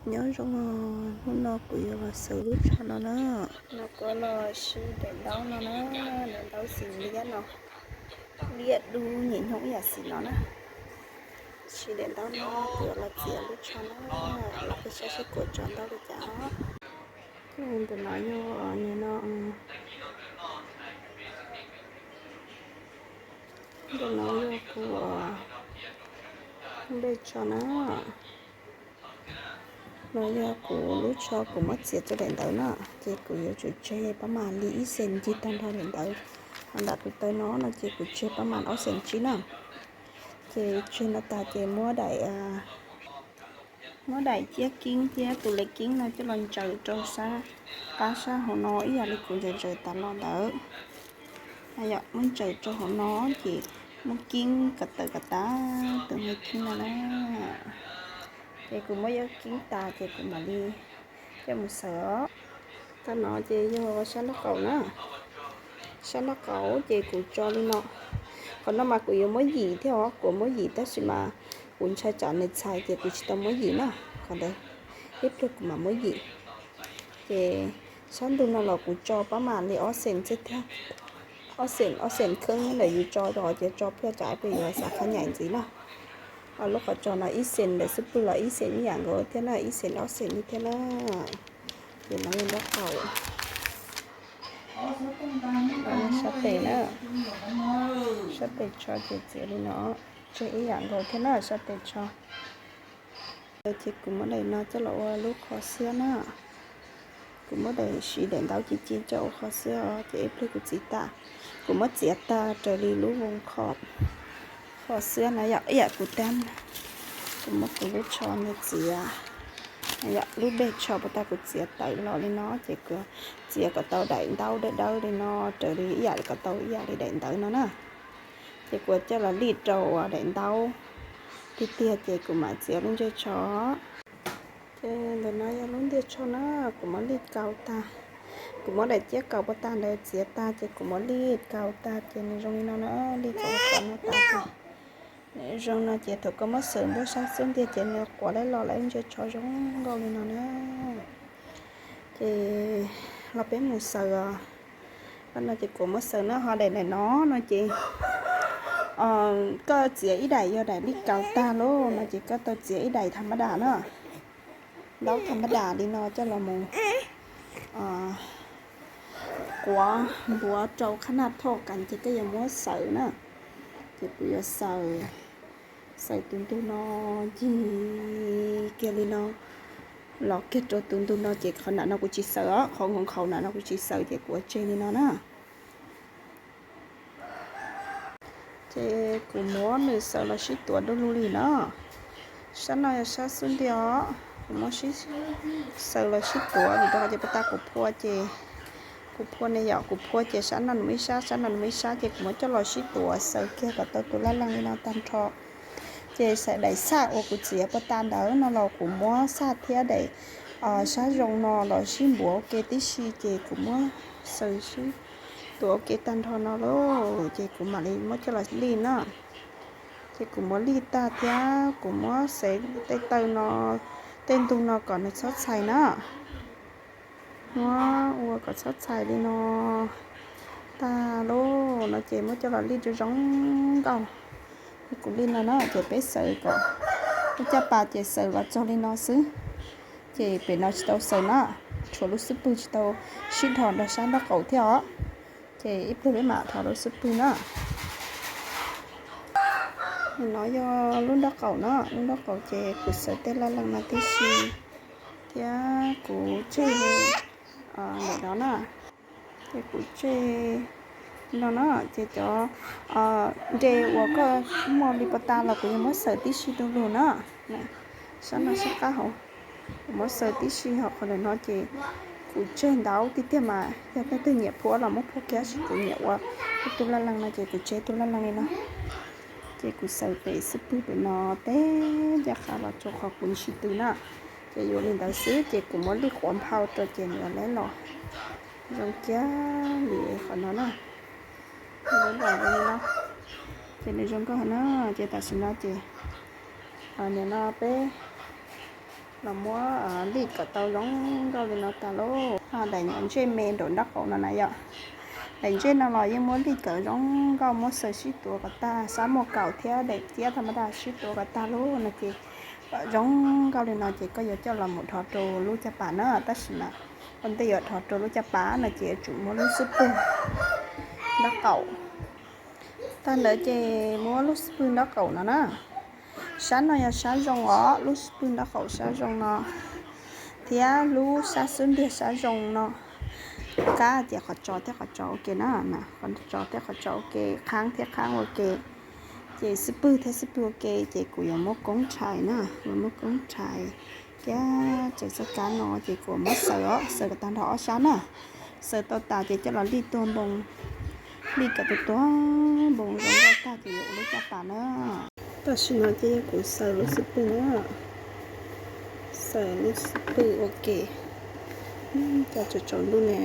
Nyob zoo, hnub no kuv yuav los xaws lub tsho no na. No kuv los siv daim ntaub no na, daim ntaub xim liab no, liab dub nyem nyob ib yam xim no na. Siv daim ntaub no kuv yuav los txiav lub tsho na, los peb saib seb kuv tso ntaub li cas os. Ntawm no yog, nim no, ntawm no yog kuv lub npej tsho na. No yog kuv lub tsho kuv muab txiav tau daim ntawv na, ces kuv yuav tsum tseg pab mam li ib xees ncig tag nrho daim ntawv. Ho nram tus taw no no ces kuv tseg pab mam ob xees tsib na. Ces tseg no tas ces muab daim, muab daim ciab kieb thiab tus le kieb no coj los ntsaws rau sab qab sab hauv no ib yam li kuv ntsaws ntsaws tas los ntawd. Yog muab ntsaws rau hauv no ces muab kieb kom tawm kom tas tus me kieb no na. Ces kuv muab yuav kieb tas ces kuv mam li coj mus xaws os. Tag no ces yog sab nraub qaum na. Sab nraub qaum ces kuv tso li no. Qhov no mas kuv yuav muab yim thiab os, kuv muab yim tab sis mas kuv ntshai tsam nws txhais ces kuv tsis tau muab yim na. Qhov ntawd ib pliag kuv mam muab yim. Ces sab ntug no los kuv tso pab mam li ob xees xwb thiab. Ob xees, ob xees kheeb ntawm yus tso rau ces tso pliag tsam ib pliag yuav xav qhab nyaim ntxiv na. Lub qhov tso no ib xees ntawm xub pwg los ib xees ib yam nkaus thiab na, ib xees ob xees li thiab na. Ces no yog nraub qaum, sab tes na, sab tes tsho ces txiav li no, tseg ib yam nkaus thiab na sab tes tsho. Ces kuv muab daim no coj los ua lub qhov xwab na. Kuv muab daim, siv daim ntaub ci ci coj ua qhov xwab os, ces ib pliag kuv txiav tas, kuv muab txiav tag raws li lub voo qhov, qhov xwab na yom, ib yam kuv tab. Kuv muab kuv lub tsho no txiav, yog lub npej tsho puas tas kuv txiav tawm los li no ces kuv txiav kom tau daim ntaub dawb dawb li no, raws li ib yam kom tau ib yam li daim ntawv no na. Ces kuv coj los lij rau daim ntaub tiag tiag ces kuv mam txiav lub ntsej tsho. Ces ntawm no yog lub ntsej tsho na, kuv muab lij kaus tag. Kuv muab daim ciab kaus puas tas ntawd txiav tag ces kuv muab lij kaus tag ces nws zoo li no na, lij kaus qhov no tas ces nws zoo no ces thaum koj muab xaws npuab sab xub ntiag ces nws quav lawv los lawv ntsej tsho zoo nkauj li no na. Ces los peb mus xaws os. Qhov no ces kuv muab xaws na, ho daim no no ces koj txiav ib daim yog daim lij kaus tag lawm no ces koj tau txiav ib daim tham mab dam na, ntaub tham mab dam li no coj los mus quav npuav rau qhab naj thoj kas ces koj yuav muab xaws na. Ces kuv yuav xaws, xaws tus ntug no ncig kiag li no los kiag rau tus ntug no ces qhov nram no kuv tsis xaws os, qhov nkhaus nkhaus nram no kuv tsis xaws ces kuv ua tseg li no na. Ces kuv muab nws xaws los sib tuav du lug li no. Sab no yog sab xub ntiag os, kuv muab sib, xaws los sib tuav vim rau qhov tias puas tas kuv phua ces, kuv phua ne yom, kuv phua ces sab no nws muaj ib sab, sab no nws muaj ib sab ces kuv muab coj los sib tuav xaws kiag kom tau tus laj leej li no tag nrho. Ces xaws daim xaj uas kuv txiav puas tas ntawd no los kuv muab xaj thiab daim sab zoo no los sib npuav ua ke tib si ces kuv muab xaws sib tuav ua ke tag nrho no lauj ces kuv mam li muab coj los lij na. Ces kuv muab lij tag thiab kuv muab xaws tej taw no, tej ntug no kom nws txhob txhais na. Muab ua kom txhob txhais li no tag lauj no ces muab coj los lij zoo zoo nkauj. Kuv lij no na ces peb xaws kom, peb caj pas ces xaws los txog li no xwb. Ces pem no tsis tau xaws na, tshuav lub xub pwg tsis tau sib dhos nrog sab nraub qaum thiab os. Ces ib pliag peb mam dhos lub xub pwg na. No yog lub nraub qaum na, lub nraub qaum ces kuv xaws tej laj leej no tib si thiab kuv tseg ntawm no na. Ces kuv tseg no na, ces cov nre uas koj muaj li puas tas los kuv yuav muab xaws tib si du lug na. Sab no sab qab hauv, kuv muab xaws tib si, ho qhov ntawm no ces kuv tseg ntaub tiag tiag mas yog leej twg nyiam phua los muab phua kiag, tab sis kuv nyiam ua ib tug laj leej no ces kuv tseg ib tug laj leej li no. Ces kuv xaws pem xub pwg pem no teb ncaj qha los rau qhov kuv ntsis tw na. Ces yuav li ntawd xwb ces kuv muab lij quav nphau rau ces nws yuav leb los zoo kiag li qhov no na. Leb los li no ces nws zoo nkauj na. Ces tam sim no ces nim no peb Los muab lij kom tau zoo nkauj li no tag lauj. Daim ntsej me nraum nraub qaum no na yom. Daim ntsej no los yeej muab lij kom zoo nkauj, muab xaws sib tuav kom tag, sab muaj kaum thiab daim ciab thas mas daj sib tuav kom tag lauj no ces kom zoo nkauj li no ces koj yuav coj los mus dhos rau lub caj pas na. Tab sis mas ua ntej yuav dhos rau lub caj pas no ces yuav tsum muab lub xub pwg nraub qaum. Tag ntawd ces muab lub xub pwg nraub qaum no na. Sab no yog sab zoo os, lub xub pwg nraub qaum sab zoo no thiab lub sab xub ntiag sab zoo no. Kab ces qhov tso thiab qhov tso ua ke na, qhov tso thiab qhov tso ua ke, qhaab thiab qhaab ua ke. Ces xub pwg thiab xub pwg ua ke ces kuv yuav muab koob rhais na, yuav muab koob rhais kiag txawm txoj kab no ces kuv muab xaws os, xaws kom tag nrho ob sab na. Xaws tau tas ces coj los lij tuag npoo, lij kom tuag tuag npoo zoo nkauj tag ces yuav ua lub caj pas na. Tam sim no ces yog kuv xaws lub xub pwg na, xaws lub xub pwg ua ke, cov tsaus tsaus ntuj ne.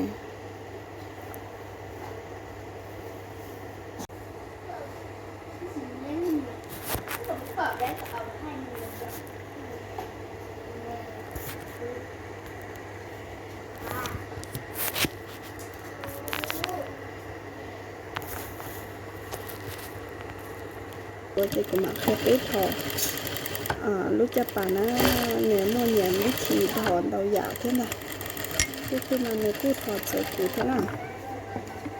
Ua ces kuv mam qhia peb dhos lub caj pas na, nws muaj nyias vib thib dhos ntau yam thiab ntag. Tej tug mas nws kuj dhos txawv kuv thiab na,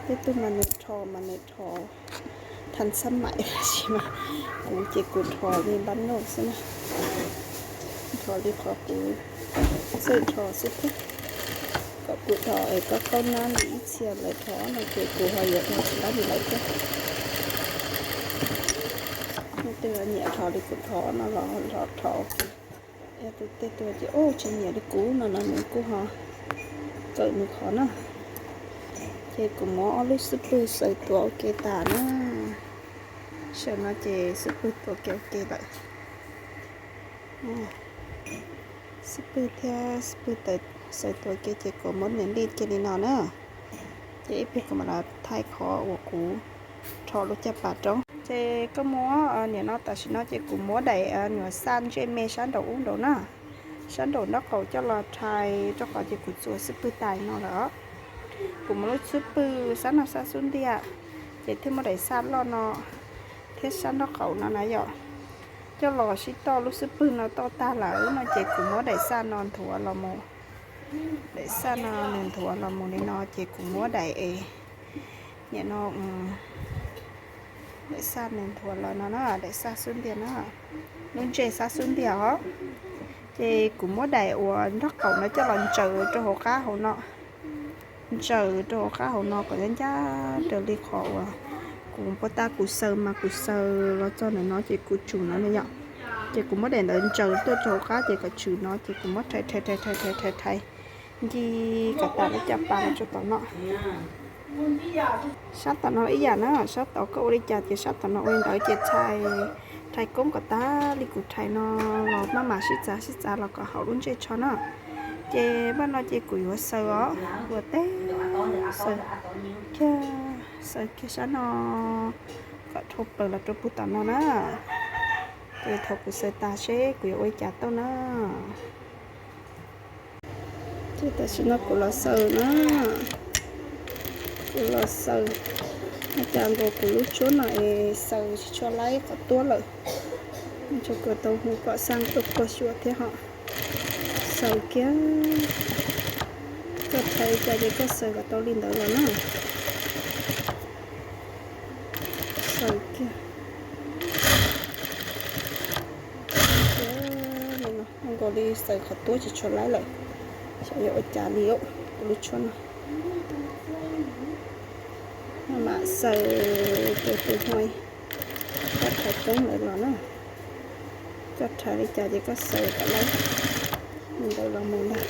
tej tug mas nws dhos mas nws dhos than xab maim tab sis mas kuv ces kuv dhos li npab noj xwb na, dhos li qhov kuv txawj dhos xwb thiab. Kom kuv dhos es koj qaub nab li ib txhia lawv dhos no ces kuv ho yuav dhos tsis npab li lawv thiab. Tej tug nyiam dhos li kuv dhos no los dhos, tej tug ces ub tsis nyiam li kuv no los nws kuj ho kawm nws qhov na. Ces kuv muab ob lub xub pwg xaws tuav ua ke tas na, tam sim no ces xub pwg tuav ke ua ke lawm. Xub pwg thiab xub pwg tawv xaws tuav ke ces kuv muab nws lij kiag li no na. Ces ib pliag kuv mam los thaij qhov uas kuv rho lub caj pas rau. Ces koj muab, nim no tam sim no ces kuv muab daim nyuam xaj ntsej me sab nraum ub nraud na, sab nraum nraub qaum coj los rhais rau qhov ces kuv txuas xub pwg tas no lawm. Kuv muab lub xub pwg sab no sab xub ntiag, ces thiaj muab daim xaj loj no thiab sab nraub qaum no na yom, coj los sib toj lub xub pwg no toj tag lawm no ces kuv muab daim xaj no nthuav los mus. Daim xaj no nws nthuav los mus li no ces kuv muab daim es, nim no daim xaj nws nthuav los no na, daim xaj xub ntiag na, lub ntsej xab xub ntiag os. Ces kuv muab daim uas nraub qaum no coj los ntsaws rau hauv qab hauv no, ntsaws rau hauv qab hauv no kom ncaj ncaj raws li qhov uas kuv puag ta kuv xaws mas kuv xaws los txog ntawm no ces kuv tsum no ne yom. Ces kuv muab daim ntawd ntsaws tuaj rau hauv qab ces kom tsum no ces kuv muab rhais rhais rhais rhais rhais rhais rhais ncig kom tas lub caj pas los rau tom no. Sab tom no ib yam na, sab tod koj ua li cas ces sab tom no ua li ntawd ces rhais, rhais koob kom tag li kuv rhais no los maj mam sib txav sib txav los kom haum lub ntsej tsho na. Ces npaj no ces kuv yuav xaws os, ua teb xaws kiag, xaws kiag sab no kom dhau plaws los rau puag tom no na. Ces thaum kuv xaws tas seb kuv yuav ua li cas tau na. Ces tam sim no kuv los xaws na, kuv los xaws, ua cas nkaus kuv lub tshuab no es xaws tsis tshua laib qhov tuab lawm. Tsuas kuv tau hu kom xaj tuaj puag xyuas thiab ho xaws kiag. Koj rhais li cas ces koj xaws kom tau li ntawd los na. Xaws kiag. Zoo nkaus li xaws qhov tuab tsis tshua laib lawm, xyov yog ua cas li kuv lub tshuab no. Maj mam xaws tus tus hmo, koj rhais koob lawm los na. Koj rhais li cas ces koj xaws kom laib li ntawd los mus ntag.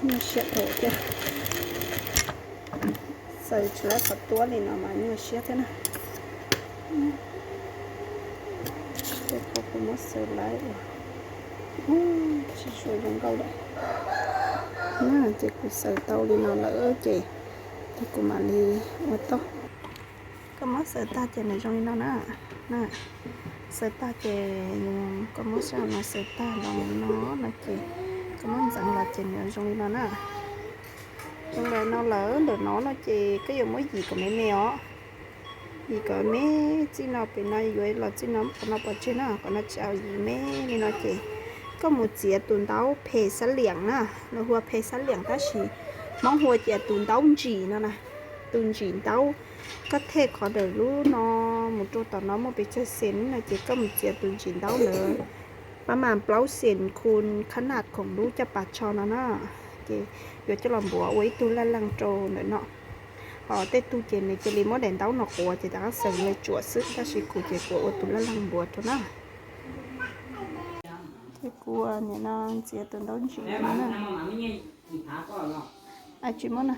Nyuaj siab dhau thiab. Xaws tsis laib qhov tuab li no mas nyuaj siab thiab na. Tej qhov kuv muab xaws laib tsis tshua zoo nkauj lawm. Ces kuv xaws tau li no lawm ces kuv mam li ua tau. Koj muab xaws tag ces nws zoo li no na. Xaws tag ces koj muab sab no xaws tag los no no ces koj muab ntxeev los ces nws zoo li no na. Zoo li no lawm ntawm no no ces koj yuav muab yim kom me me os. Yim kom me, txij no pem no yuav los txij no qhov no pov tseg na, qhov no tsis au, yim me li no ces koj mus txiav tus ntaub phem xab liam na, lawv hu ua phem xab liam tab sis Hmoob hu ua cas tus ntaub ntsim no na, tus ntsim ntaub. Koj thej qhov ntawm lub no mus rau tom no muaj pes tsawg xees no ces koj mus txiav tus ntsim ntaub ntawd pab mas plaub xees khu khab naj khoom lub caj pas tsho no na, ces yuav coj los npuav ua ib tug laj leej rau ntawm no. Ho tej tug ces nws cia li muab daim ntaub no quav ces rov qab xaws me tsuam xwb, tab sis kuv ces kuv ua tus laj leej npuav rau na. Ces kuv nim no ntxiav tus ntaub ntsim no na. Tsis muab na.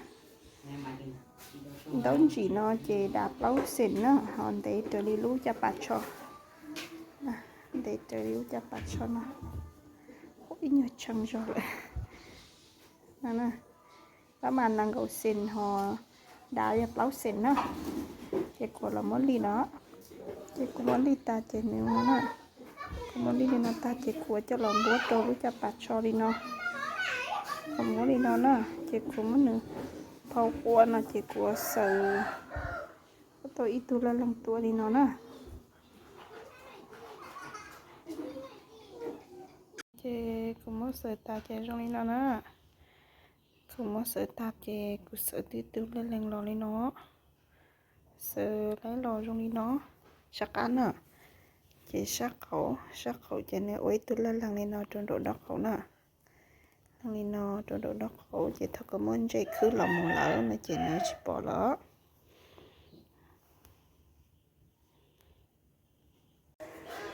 Ntaub ntsim no ces dam plaub xees na, ho ntev raws li lub caj pas tsho. Ntev raws li lub caj pas tsho no, ib nyuag tshee zog lawm. Pab mas nees nkaum xees ho dam yog plaub xees na. Ces kuv los muab lij no, ces kuv muab lij tag ces nws na, kuv muab lij li no tag ces kuv coj los npuav rau lub caj pas tsho li no. Kuv muab li no na, ces kuv muab nws phau quav no ces kuv xaws tau ib tug laj leej tuaj li no na. Ces kuv muab xaws tas ces zoo li no na. Kuv muab xaws tas ces kuv xaws tib tug laj leej los li no. Xaws laib los zoo li no, sab qab na. Ces sab qaum, sab qaum ces nws ua ib tug laj leej li no rau nraum nraub qaum na. Leej li no rau nraum nraub qaum ces thaum koj muab ntsej khwb los mus lawm no ces nws tsis pom lawm.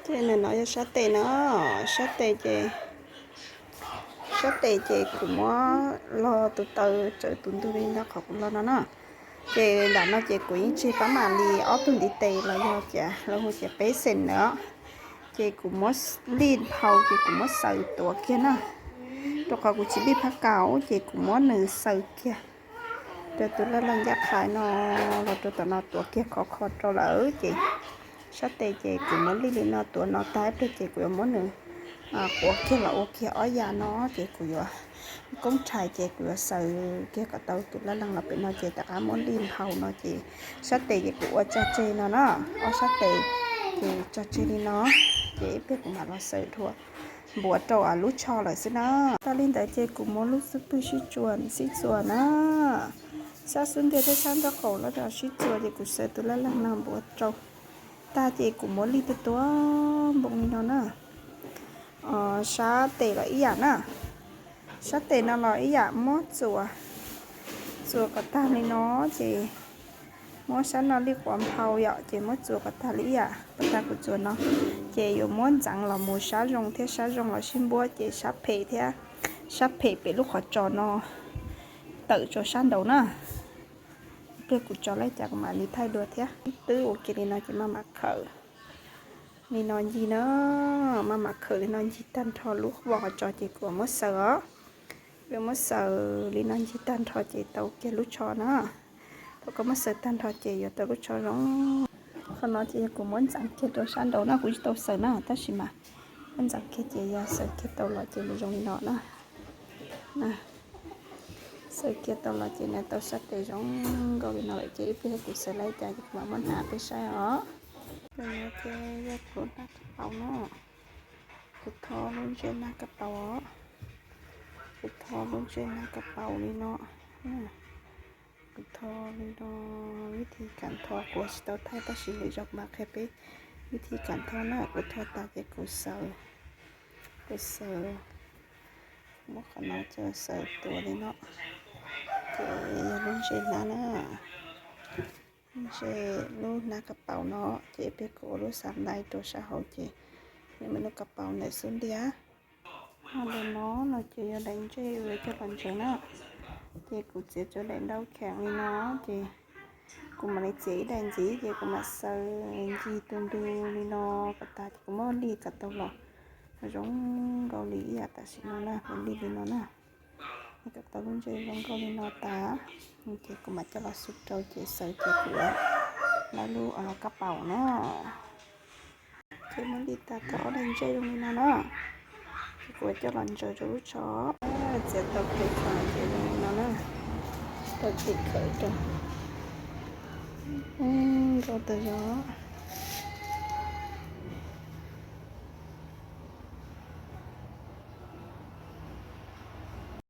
Ces ntawm no yog sab tes no, sab tes ces, sab tes ces kuv muab lo tus taw tsawv tus ntug li ntawm qhov kuv lo no na. Ces nram no ces kuv yeej tseg pab mam li ob tug ntiv tes los yog cas los hu ces peb xees na. Ces kuv muab lij phau ces kuv muab xaws tuav kiag na, rau qhov kuv tsis lij phab kaus ces kuv muab nws xaws kiag rau tus laj leej ncaj qha no los rau tom no tuav kiag khov kho rau lawm ces sab tes ces kuv muab lij li no tuav no tag ib pliag ces kuv yuav muab nws quav kiag los ua kiag ob yam no ces kuv yuav koob rhais ces kuv yuav xaws kiag kom tau tus laj leej los pem no ces rov qab muab lij phau no ces sab tes ces kuv ua tso tseg no na, ob sab tes ces tso tseg li no ces ib pliag kuv mam los xaws dua npuav rau lub tsho lawm xwb na. Tag li ntawd ces kuv muab lub xub pwg sib txuas, sib txuas na, sab xub ntiag thiab sab nraub qaum los sib txuas ces kuv xaws tus laj leej no npuav rau tag ces kuv muab lij tua tua npoo li no na. Sab tes los ib yam na, sab tes no los ib yam muab txuas, txuas kom tag li no ces muab sab no lij quav phau yom ces muab txuas kom tag li ib yam kom tag kuv txuas no ces yuav muab ntxeev los mus sab zoo thiab sab zoo los sib npuab ces sab phem thiab sab phem pem lub qhov tsos no tawm rau sab nraud na. Ib pliag kuv tso li cas kuv mam li thaij dua thiab. Twb ua kiag li no ces maj mam khawm li no ncig na, maj mam khawm li no ncig tag nrho lub voj qhov tsos ces kuv muab xaws os. Kuv muab xaws li no ncig tag nrho ces tau kiag lub tsho na. Thaum koj muab xaws tag nrho ces yuav tau lub tsho zoo. Qhov no ces yog kuv muab ntxeev kiag rau sab nraud na, kuv tsis tau xaws na tab sis mas muab ntxeev kiag ces yog xaws kiag tau los ces nws zoo li no na. Xaws kiag tau los ces nws tau sab tes zoo nkauj li no lawm ces ib pliag kuv xaws li cas ces kuv mam muab hnav peb saib os. Ntawm no ces yog kuv nab kab paus no, kuv tho lub ntsej nab kab paus os. Kuv tho lub ntsej nab kab paus li no. Kuv tho li no, vib thib kam tho kuv tsis tau thaij tab sis lwm zaus kuv mam qhia peb vib thib kam tho na. Kuv tho tas ces kuv xaws, kuv xaws, muab qhov no coj xaws tuav li no. Ces yog lub ntsej nab na, ntsej lub nab kab paus no, ces ib pliag kuv ua lub xav ntais rau sab hauv ces nws muaj lub kab paus ntawm xub ntiag. Ho daim no no ces yog daim ntsej uas coj los ntsev na. Ces kuv txiav cov daim ntaub kheev li no ces kuv mam li txiav ib daim ntxiv ces kuv mam xaws ncig tus ntug li no kom tas ces kuv muab lij kom tau los zoo nkauj li ib yam tam sim no na, kuv lij li no na. Kom tau lub ntsej zoo nkauj li no tas ces kuv mam coj los xub rau ces xaws ces kuv lawv lub kab paus na. Ces muab lim tas tau ob daim ntsej zoo li no na. Ces kuv coj los ntsaws rau lub tsho. Txiav tau qhov tsho ces zoo li no na. Tau tim khawv rau. Nkauj tas zog.